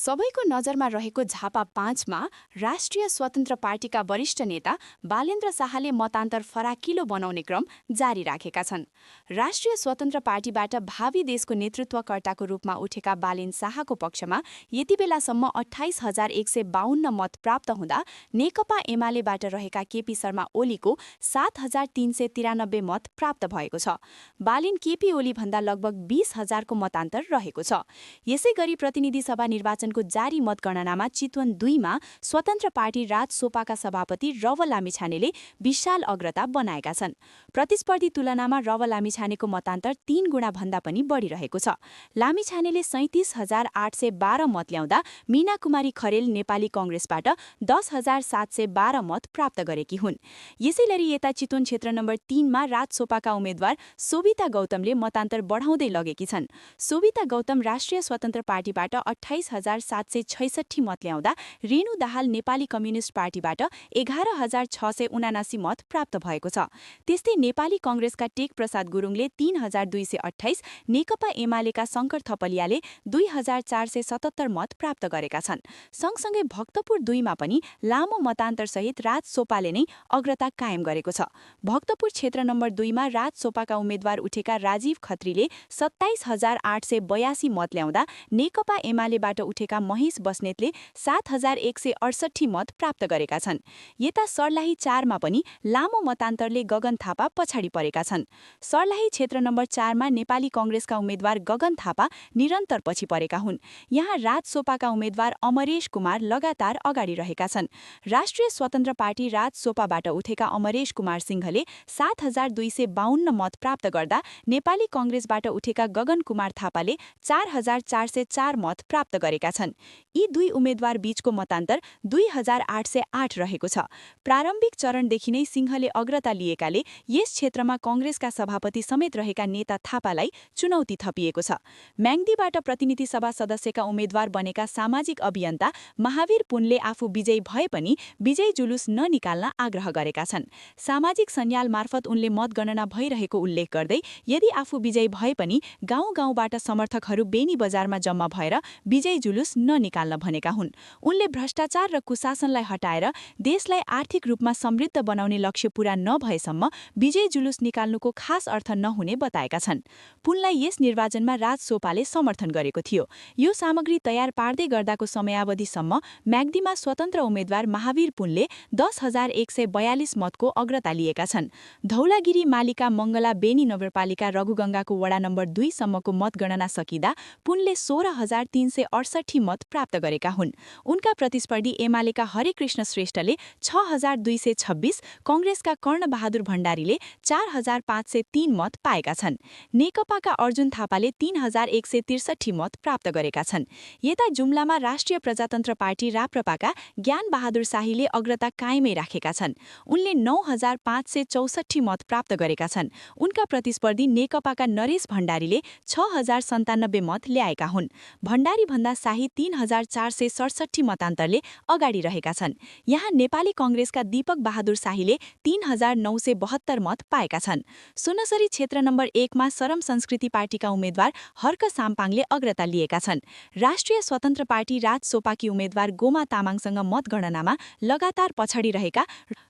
सबैको नजरमा रहेको झापा 5 मा राष्ट्रिय स्वतन्त्र पार्टीका वरिष्ठ नेता बालेन्द्र शाहले मतान्तर फराकिलो बनाउने क्रम जारी राखेका छन्। राष्ट्रिय स्वतन्त्र पार्टीबाट भावी देशको नेतृत्वकर्ताको रूपमा उठेका बालेन शाहको पक्षमा यति बेलासम्म 28,152 मत प्राप्त हुँदा नेकपा एमालेबाट रहेका केपी शर्मा ओलीको 7,393 मत प्राप्त भएको छ। बालेन केपी ओली भन्दा लगभग 20,000 को मतान्तर रहेको छ। यसैगरी प्रतिनिधि सभा निर्वाचनको जारी मतगणनामा चितवन 2 मा स्वतन्त्र पार्टी राजसोपाका सभापति रव लामिछानेले विशाल अग्रता बनाएका छन्। प्रतिस्पर्धी तुलनामा रव लामिछानेको मतान्तर 3 गुणा भन्दा पनि बढी रहेको छ। लामिछानेले 37,812 मत ल्याउँदा मीना कुमारी खरेल नेपाली कांग्रेसबाट 10,712 मत प्राप्त गरेकी हुन्। यसैगरी यता चितवन क्षेत्र नम्बर 3 मा राजसोपाका उम्मेद्वार सोभिता गौतमले मतान्तर बढाउँदै लगेकी छन्। सोभिता गौतम राष्ट्रिय स्वतन्त्र पार्टीबाट 28,766 मत ल्याउँदा रेणु दाहाल नेपाली कम्युनिस्ट पार्टीबाट 11,679 मत प्राप्त भएको छ। त्यस्तै नेपाली कांग्रेसका टेक प्रसाद गुरुङले 3,228, नेकपा एमालेका शंकर थपलियाले 2,477 मत प्राप्त गरेका छन्। सँगसँगै भक्तपुर 2 मा पनि लामो मतान्तरसहित राजसोपाले नै अग्रता कायम गरेको छ। भक्तपुर क्षेत्र नम्बर 2 मा राजसोपाका उम्मेद्वार उठेका राजीव खत्रीले 27,882 मत ल्याउँदा नेकपा एमालेबाट उठेका महेश बस्नेतले 7,168 मत प्राप्त गरेका छन्। यता सर्लाही 4 मा पनि लामो मतान्तरले गगन थापा पछाडि परेका छन्। सर्लाही क्षेत्र नम्बर 4 मा नेपाली कांग्रेसका उम्मेद्वार गगन थापा निरन्तर पछि परेका हुन्। यहाँ राजसोपाका उम्मेद्वार अमरेश कुमार लगातार अगाडि रहेका छन्। राष्ट्रिय स्वतन्त्र पार्टी राजसोपाबाट उठेका अमरेश कुमार सिंहले 7,252 मत प्राप्त गर्दा नेपाली कांग्रेसबाट उठेका गगन कुमार थापाले 4,404 मत प्राप्त गरेका छन्। यी दुई उम्मेद्वार बीचको मतान्तर 2,808 रहेको छ। प्रारम्भिक चरणदेखि नै सिंहले अग्रता लिएकाले यस क्षेत्रमा कांग्रेसका सभापति समेत रहेका नेता थापालाई चुनौती थपिएको छ। म्याग्दीबाट प्रतिनिधि सभा सदस्यका उम्मेद्वार बनेका सामाजिक अभियन्ता महावीर पुनले आफू विजयी भए पनि विजय जुलुस ननिकाल्न आग्रह गरेका छन्। सामाजिक सञ्जाल मार्फत उनले मतगणना भइरहेको उल्लेख गर्दै यदि आफू विजयी भए पनि गाउँ-गाउँबाट समर्थकहरू बेनी बजारमा जम्मा भएर विजय जुलुस ननिकाल्न भनेका हुन्। उनले भ्रष्टाचार र कुशासनलाई हटाएर देशलाई आर्थिक रूपमा समृद्ध बनाउने लक्ष्य पूरा नभएसम्म विजय जुलुस निकाल्नुको खास अर्थ नहुने बताएका छन्। पुनलाई यस निर्वाचनमा राजसोपाले समर्थन गरेको थियो। यो सामग्री तयार पार्दै गर्दाको समयावधिसम्म म्याग्दीमा स्वतन्त्र उम्मेद्वार महावीर पुनले 10,142 मतको अग्रता लिएका छन्। धौलागिरी मालिका मंगला बेनी नगरपालिका रघुगंगाको वडा नम्बर 2 सम्मको मतगणना सकिँदा पुनले 16,368 मत प्राप्त गरेका हुन्। उनका प्रतिस्पर्धी एमालेका हरेकृष्ण श्रेष्ठले 6,226, कांग्रेसका कर्णबहादुर भण्डारीले 4,503 मत पाएका छन्। नेकपाका अर्जुन थापाले 3,163 मत प्राप्त गरेका छन्। यता जुम्लामा राष्ट्रिय प्रजातन्त्र पार्टी राप्रपाका ज्ञान बहादुर शाहीले अग्रता कायमै राखेका छन्। उनले 9,564 मत प्राप्त गरेका छन्। उनका प्रतिस्पर्धी नेकपाका नरेश भण्डारीले 6,097 मत ल्याएका हुन्। भण्डारी भन्दा शाही 3,467 मतान्तरले अगाडि रहेका छन्। यहाँ नेपाली कांग्रेसका दीपक बहादुर शाहीले 3,972 मत पाएका छन्। सुनसरी क्षेत्र नम्बर 1 मा सरम संस्कृति पार्टीका उम्मेद्वार हर्क साम्पाङले अग्रता लिएका छन्। राष्ट्रिय स्वतन्त्र पार्टी राजसोपाकी उम्मेद्वार गोमा तामाङसँग मतगणनामा लगातार पछाडि रहेका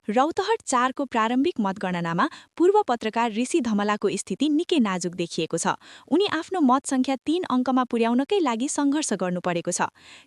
रौतहट 4 को प्रारम्भिक मतगणनामा पूर्व पत्रकार ऋषि धमलाको स्थिति निकै नाजुक देखिएको छ। उनी आफ्नो मत संख्या 3 अङ्कमा पुर्याउनकै लागि सङ्घर्ष गर्नु परेको छ।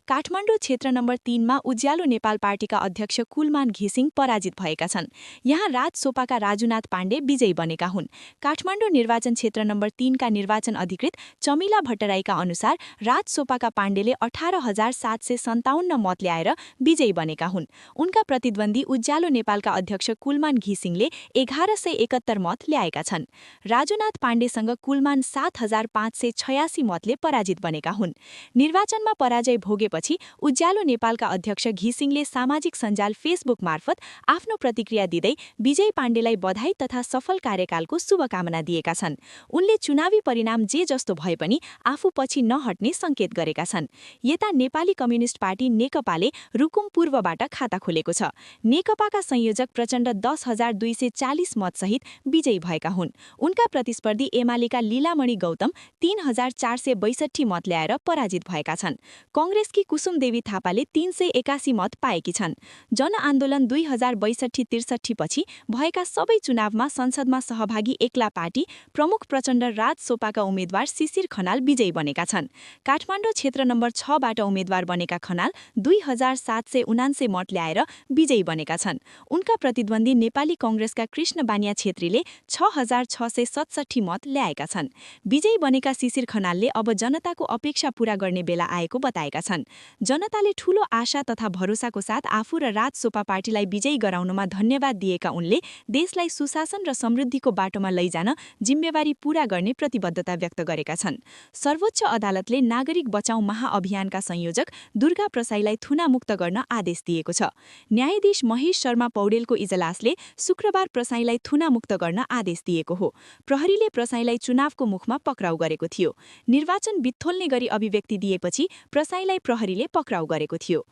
काठमाडौँ क्षेत्र नम्बर 3 मा उज्यालो नेपाल पार्टीका अध्यक्ष कुलमान घिसिङ पराजित भएका छन्। यहाँ राजसोपाका राजुनाथ पाण्डे विजयी बनेका हुन्। काठमाडौँ निर्वाचन क्षेत्र नम्बर 3 का निर्वाचन अधिकृत चमिला भट्टराईका अनुसार राजसोपाका पाण्डेले 18,757 मत ल्याएर विजयी बनेका हुन्। उनका प्रतिद्वन्दी उज्यालो नेपालका अध्यक्ष कुलमान घिसिङले 1171 मत ल्याएका छन्। राजुनाथ पाण्डेसँग कुलमान 7,586 मतले पराजित बनेका हुन्। निर्वाचनमा पराजय भोगेपछि उज्यालो नेपालका अध्यक्ष घिसिङले सामाजिक सञ्जाल फेसबुक मार्फत आफ्नो प्रतिक्रिया दिँदै विजय पाण्डेलाई बधाई तथा सफल कार्यकालको शुभकामना दिएका छन्। उनले चुनावी परिणाम जे जस्तो भए पनि आफू पछि नहट्ने संकेत गरेका छन्। यता नेपाली कम्युनिस्ट पार्टी नेकपाले रुकुम पूर्वबाट खाता खोलेको छ। नेकपाका संयोजक संयोजक प्रचण्ड 10,240 मतसहित विजयी भएका हुन्। उनका प्रतिस्पर्धी एमालेका लीलामणि गौतम 3,462 मत ल्याएर पराजित भएका छन्। कांग्रेसकी कुसुमदेवी थापाले 381 मत पाएकी छन्। जनआन्दोलन 2062-63 पछि भएका सबै चुनावमा संसदमा सहभागी एक्ला पार्टी प्रमुख प्रचण्ड राजसोपाका उम्मेद्वार शिशिर खनाल विजयी बनेका छन्। काठमाडौँ क्षेत्र नम्बर 6 बाट उम्मेद्वार बनेका खनाल 2,779 मत ल्याएर विजयी बनेका छन्। उनका प्रतिद्वन्दी नेपाली कांग्रेसका कृष्ण बानिया छेत्रीले 6,667 मत ल्याएका छन्। विजयी बनेका शिशिर खनालले अब जनताको अपेक्षा पूरा गर्ने बेला आएको बताएका छन्। जनताले ठूलो आशा तथा भरोसाको साथ आफू र राजसोपा पार्टीलाई विजयी गराउनमा धन्यवाद दिएका उनले देशलाई सुशासन र समृद्धिको बाटोमा लैजान जिम्मेवारी पूरा गर्ने प्रतिबद्धता व्यक्त गरेका छन्। सर्वोच्च अदालतले नागरिक बचाउ महाअभियानका संयोजक दुर्गा प्रसाईलाई थुनामुक्त गर्न आदेश दिएको छ। न्यायाधीश महेश शर्मा पौडेलको इजलासले शुक्रबार प्रसाईलाई थुनामुक्त गर्न आदेश दिएको हो। प्रहरीले प्रसाईलाई चुनावको मुखमा पक्राउ गरेको थियो। निर्वाचन बित्थोल्ने गरी अभिव्यक्ति दिएपछि प्रसाईलाई प्रहरीले पक्राउ गरेको थियो।